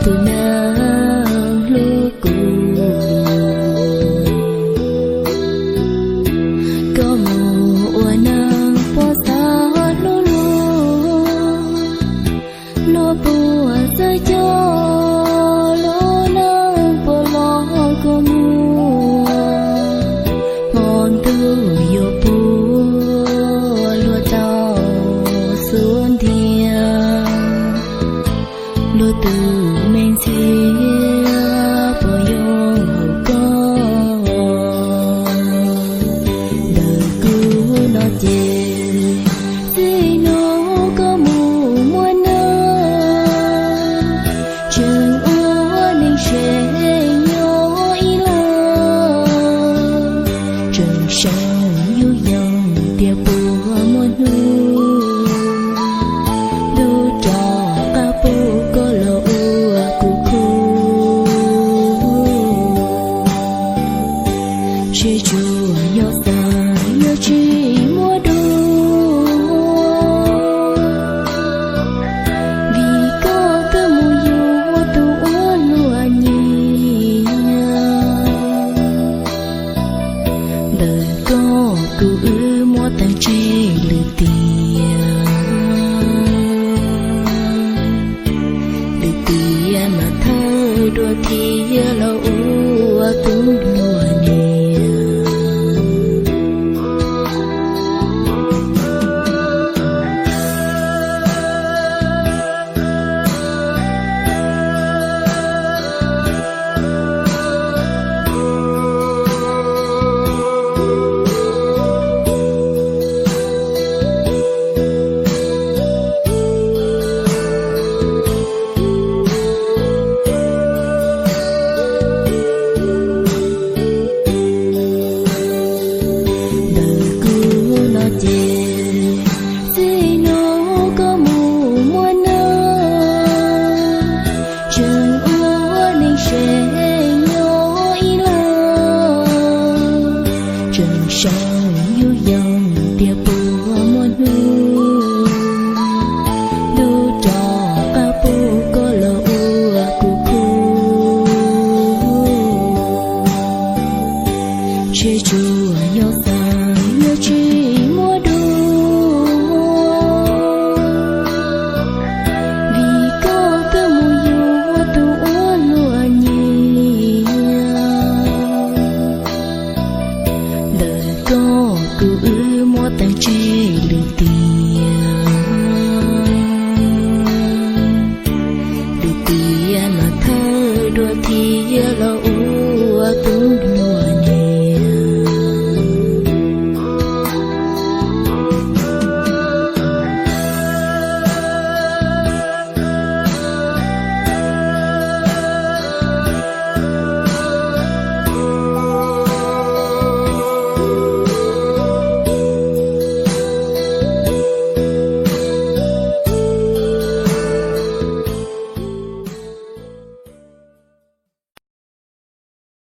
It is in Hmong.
Tus neeg hlub kuv, koj mus ua neeg pab xav hlub luag, luag puas txawj coj, lub neej puas los koj muag. Hmo ntuj yuav puag luag tau xub ntiag, luag tus me ntxhiab puas yoo hauv koj. Ntawm kuv no ces txij hnub koj mus muaj neeg, tseem ua neeg tsev nyob ib leeg, tseem xav yuj yees tias puas muaj hnub, ntuj rov qab pub koj los ua kuv khub. Seb tsuas yog xav yuav tsis muaj dua, vim koj twb mus yuav tus uas luag nyiam. Ntawm koj kuv wb muab tag ntsej lwm tiam, lwm tiam mas thawj dua thiab los ua tus luag